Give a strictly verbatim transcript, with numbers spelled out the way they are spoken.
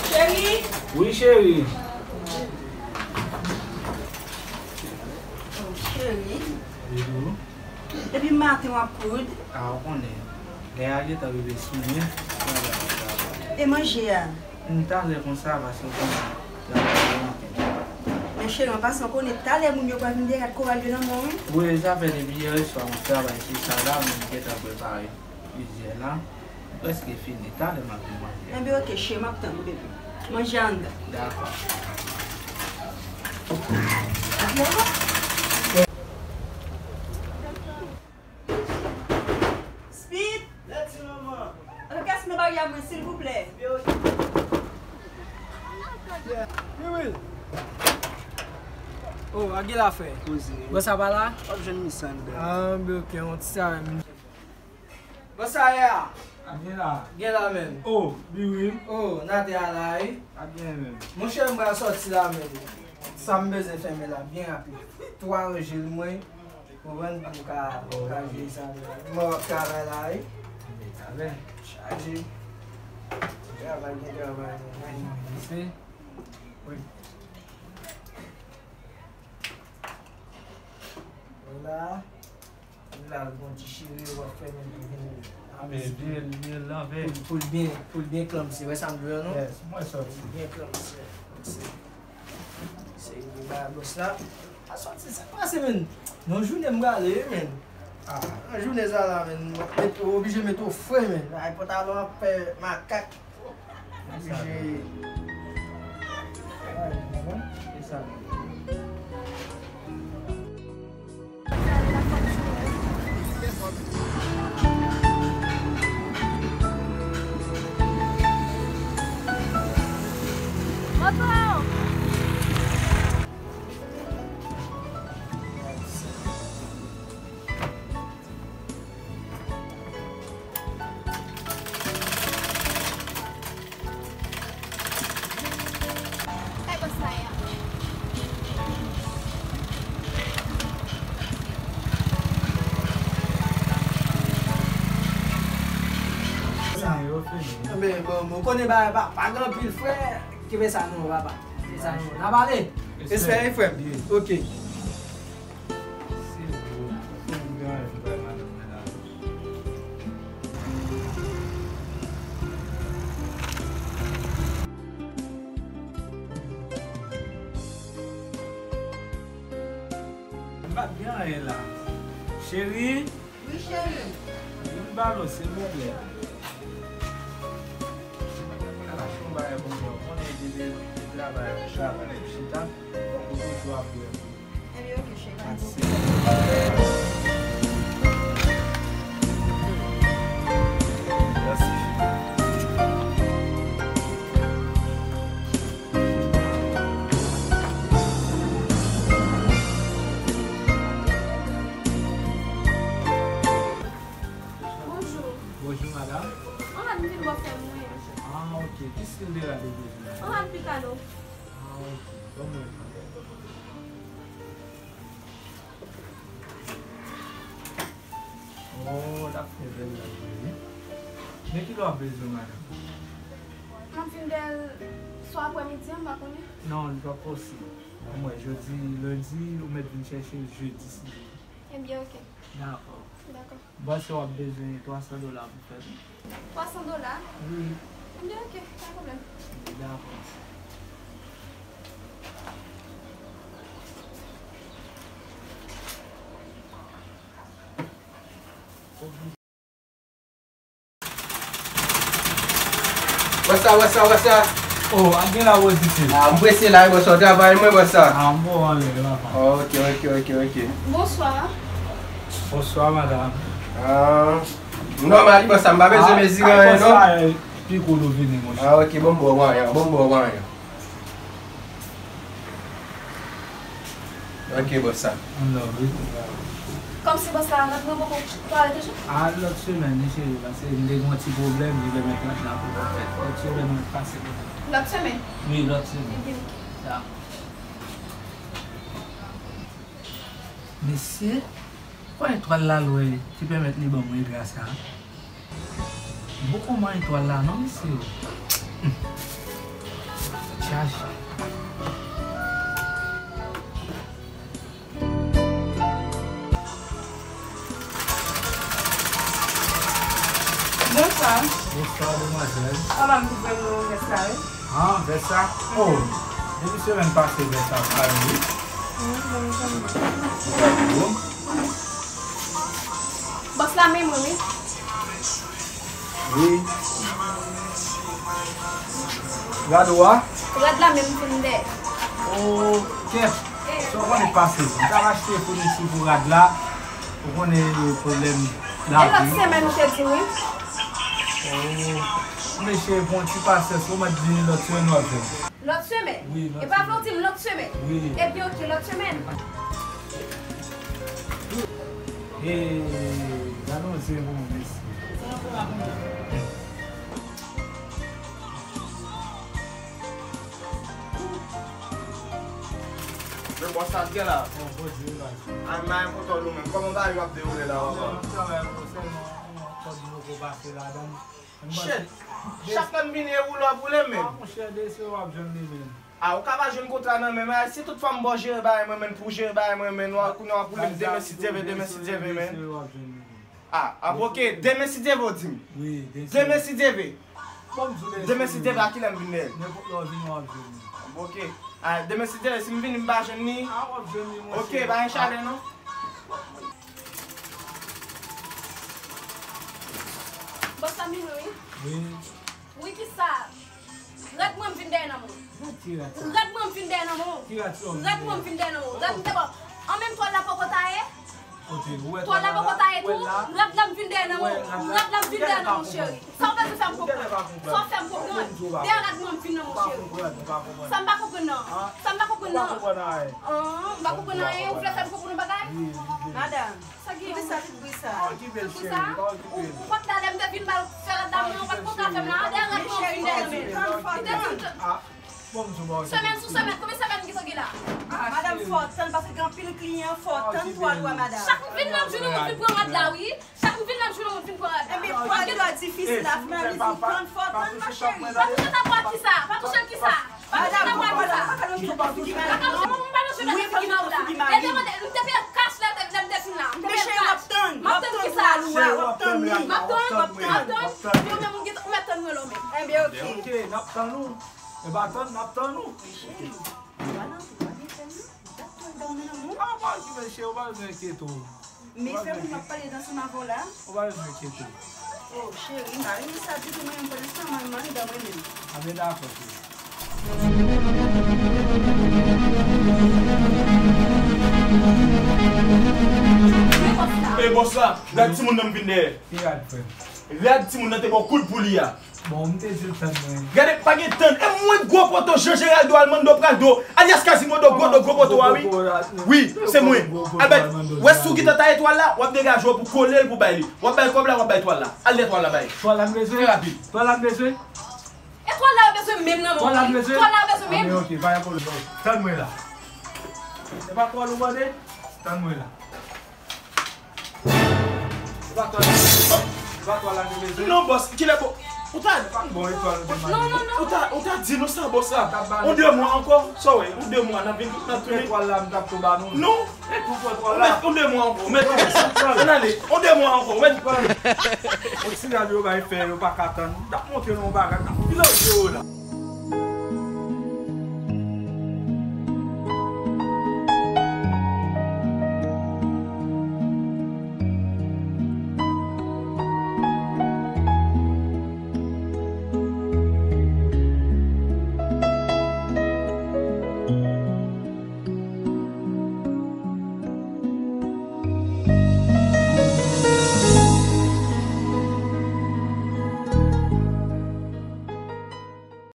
Cheri! Wi, cheri. Oh, cheri. Depi maten w ap kouri. A, ou konnen. Lè a gentan rive sou mwen. E manje a? Talè konsa, paske ou konnen, travay yo anpil. Men cheri, an pasan, ou konnen talè moun yo pral vin derat koral yo nan men w, wi. Wi, sa fè depi yè swa m ap travay sou sa la, m gentan prepare plizyè la. M prèske fini, talè m ap vin manje. Enben, oke, cheri, m ap tann ou, bebe. Manje a anndan. Dakò. Speed! Lèt ti manman. Ann kase nan baryè a mwen, silvouplè. Wi, wi. Oh, a gen la, frè. Poze. Bòs la pa la? W ap jwenn misye anndan. Ah, ben, oke, yon ti sa, men. Bòs la ye a? A gen la. Gen la, men. Oh, Biwil. Oh, Natè a la, wi. A gen, men. Monchè, m pral sòti la, men. Sa m bezwen fè, men la, byen rapid. Tou aranje l, mwen. Konprann? Pou ka, pou ka jere sa. Mwen w ap travay la, wi. Travay. Chaje. Travay, gen travay. Wi. Vwala. Vwala, bon ti chire, w ap fè men pou vin. Pou, pou l byen, pou l byen klanmse. Wè sa m di w non? Yes, mwen sòti. Byen klanmse. Se, se, se bagay bòs la. A sòti, sa pase, men. Nan jounen m prale, wi, men. Ah, nan jounen sa la, men. Ou oblije met ou fre, men. Ay, pantalon ap fè makak. Oblije. Ay, bon. E sa. Enben, bon, bon, konnen bagay pa, pa gen anpil, frè. Kenbe sa non, papa. Kenbe sa non. N a pale. Respè, frè m. Ok. Se vre, ou fin deranje bay madanm mwen la. M pa t gen anyen la. Cheri. Wi, cheri. Vin balo, silvouplè. Ala, fè yon bagay pou mwen. Konnen depi travay, travay, chita. Fòk ou toujou ap wè m. Ebyen, oke, cheri, pa gen pwoblèm. Mèsi, cheri. Bonjou. Bonjou, madanm. An rad m vin bò frè m mwen. Ah, ok. Ki stil de rad ou bezwen? An rad Picado. Ah, ok. Ban mwen. Oh, l ap fè bèl la, wi. Men kilè w ap bezwen, madanm? M ap vin bèl swa aprèmidi a, m pa konnen. Non, li pa posib. Ban mwen, jodi lendi, ou mèt vin chèche l jedi, si Dye vle. Ebyen, ok. Dakò. Dakò. M panse w ap bezwen twa san dola pou fè l. Twa san dola? Wi. Ebyen, ok, pa pwoblèm. Dakò. Wè sa, wè sa, wè sa. Oh, a gen la, Wozite. Ah, m prese la, wi, bòs, travay mwen, wè sa. Ah, m bon, anlè, papa. Ok, ok, ok, ok. Bonswa. Bonswa, madanm. Ah, nòmal, wi, bòs, m pa bezwen mezire anyen, non? Pi kou nou vini, monchè. Ah, ok, bon, bon, bon, bon, bon. Ok, bòs sa. An love, wi. Kòmsi bòs la, nan poko twalèt toujou? A, lòt semèn, wi, cheri, paske m te gen yon ti pwoblèm ki pèmèt rad la poko fèt. Lòt semèn, mwen pase pou ou. Lòt semèn? Wi, lòt semèn. Ebyen, ok. Dakò. Mesye, konnen twal la lwen ki pèmèt li ban mwen gra sa a. M poko manyen twal la non, mesye yo. Hmm. Bonswa. Bonswa, demwazèl. Kòman m te jwenn nou vès la, wi? Ah, vès la? Oh, depi semèn pase vès la pa la, wi. Wi, bon, jan. Bòs la menm, wi. Wi. Rad ou a? Rad la menm fin dèyè. Oh, kèt. Sa w konnen pase. M t ap achte founiti pou rad la. Ou konnen pwoblèm lavi. E lòt semèn ou te di wi. Oh, mesye, bon, ti pasyans, ou mèt vini lòt semèn w ap jwenn. Lòt semèn? Wi, lòt semèn. E pa vle w di m lòt semèn? Wi. Ebyen, oke, lòt semèn. Hey, gade yon zen pou mwen, mesye. Men bòs sa t gen la. Bon, Bondye, wi, baz. Ay, m pa kontan nou menm. Kòman bagay yo ap dewoule la, papa? Mwen travay pou sèlman yon kòd nouvo pase ladan. Shit! Chak lè m vini, e woule w ap woule m menm. Ah, monchè, de se w ap jwenn li menm. Ah, ou ka pa jwenn kontra nan men m, ah, si tout fwa m ba w jere bagay mwen menm, pou w jere bagay mwen menm, kounye a w ap woule m demen si Dye vle, demen si Dye vle, menm. Ah, ah, oke, demen si Dye vle, w di m. Wi, demen si Dye vle. Demen si Dye vle, a kilè m vin dèyè l? Nenpòt lè w vini, w ap jwenn li. Oke. Ah, demen si Dye vle, si m vini, m pa jwenn li? Ah, w ap jwenn li, monchè. Oke, pa gen chalè, non. Bòs la, m vini, wi. Wi. Wi, kisa? Rad mwen m vin dèyè nan men w. Rad ki rad sa? Rad mwen m vin dèyè nan men w. Ki rad sa w vin dèyè? Rad mwen m vin dèyè nan men w. Rad m te ba w. An menm twal la poko taye. Kote? Ou wè twal la poko taye tou. Rad la m vin dèyè nan men w. Rad la m vin dèyè nan men w, cheri. Sa w bezwen fè m konprann? Sa w fè m konprann? Dèyè rad mwen m vin nan men w, cheri. Sa m pa konprann nan? Sa m pa konprann nan? An, m pa konprann anyen. Ou vle fè m konprann yon bagay? Madanm. Sa gen pou sa, tout bri sa? Pa okipe l, cheri, pa okipe l. Ou, ou pa t la lè m te vin ba l fè rad la, non, ou pa t konn sa fè m la, dèyè rad mwen vin dèyè men. Li te di m, ah, bon, m di w pa okipe l. Semèn sou semèn, konbyen semèn ki te gen la? Ah, madanm, fò w tann, paske gen anpil kliyan, fò w tann twal ou a, madanm. Chak m vin nan m jwenn yon moun vin pran rad la, wi. Chak m vin nan m jwenn yon moun vin pran rad la. Ebyen, pwa dlo a difisil la, finaliz ou tann, fò w tann, ma chérie. Pa touche ta pwa kisa? Pa touche l kisa? Madanm, ou pa ka lonje nan figi mari. M pa lonje nan figi mari w la. E te mande, m te peye kach lè, lè m te fin la. M te peye kach. M ap tann kisa? M ap tann li. M ap tann, m ap tann. Yo menm, ou mèt tann mwen lò menm. Enben, oke. Oke, n ap tann ou. E pa tann, n ap tann ou. Cheri, ou pa nan, ou pa gen fè m non. Ou t ap tann dan nan moun. Ah, pa okipe l, cheri, ou pa bezwen enkyete w. Men fè moun ap pale ansanm avè w la. Ou pa bezwen enkyete w. Oh, cheri, m pa renmen sa ditou, mwen menm, pandan se tan, m anndan mwen menm. A, men dakò, cheri. E bòs la, gad timoun nan m vin dèyè. Ki rad, frè m? Rad timoun nan te ba w kout pou li a. Bon, m te di l tann mwen. Gade, pa gen tann. E mwen gwo poto Jean Geraldo Almando Praldo, alyas Quasimodo, gwo do, gwo poto a, wi. Wi, se mwen. Albert, wè si w gentan taye twal la, w ap degaje w pou kole l pou bay li. W ap bay kòb la, w ap bay twal la. Al dèyè twal la bay. Twal la m bezwen. Trè rapid. Twal la m bezwen. E twal la yo bezwen menm nan men w. Twal la m bezwen. Twal la yo bezwen menm. Anben, oke, pa gen pwoblèm. Tann mwen la. Se pa twal ou mande? Tann mwen la. Se pa twal, se pa twal la nou bezwen. Non, bòs, kilè bò-, ou ta, bon, etwal nou te mande. Non, non, non. Ou ta, ou ta di nou sa, bòs la. On de mwa ankò, sa w wè, on de mwa, n ap vin, n ap tounen. Etwal la, m t ap tou ba nou. Non. E tou pran etwal la. Ou mèt on de mwa ankò, ou mèt on de mwa ankò, ou mèt. On ti rad yo bay fè, yo pa ka tann. M t ap montre nou yon bagay, m t ap filozofe yo la.